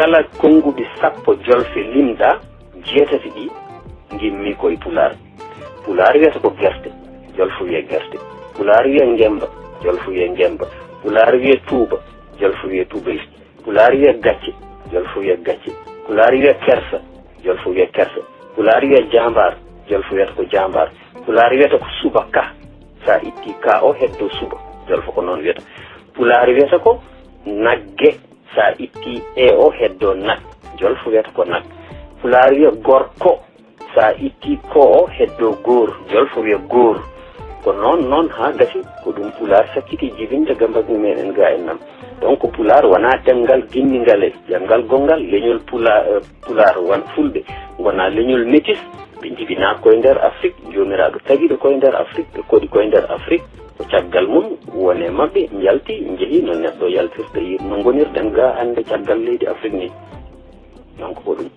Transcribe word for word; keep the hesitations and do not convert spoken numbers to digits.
Kala konnguɗi sappo jolfe limɗa, jeetati ɗi ngimmi ko e Pulaar. Pulaar wiyata ko gerte, jolfo wiya gerte. Pulaar wiya ngemba, jolfo wiya ngemba. Pulaar wiya tuuba, jolfo wiya tuubaysi. Pulaar wiya gacce, jolfo wiya gacce. Pulaar wiya kersa, jolfo wiya kersa. Pulaar wiya jaambaar, jolfo wiyata ko jaambaar. Pulaar wiyata ko subaka, so a ittii ka o heddo suba, jolfo ko noon wiyata. Pulaar wiyata ko nagge, so a ittii e o heddo nag, jolfo wiyata ko nag. Pulaar wiya gorko, so a ittii ko o heddo goor, jolfo wiya goor. Ko noon noon haa gasi, ko ɗum Pulaar sakkiti jibinde ga mbasmi meɗen ga en nam. Donc Pulaar wonaa ɗemngal ginningal e ƴanngal gonngal, leñol Pula-, eh, Pulaar wan fulɓe ngonaa leñol métis, ɓe njibinaa koye nder Afrik, joomiraaɗo tagi ɓe koye nder Afrik, ɓe koɗi koye nder Afrik. Ko caggal mum wone maɓɓe njalti, njehi no neɗɗo yaltirta, yi-, no ngonirɗen ga hannde caggal leydi Afrik ni. Donc ko ɗum.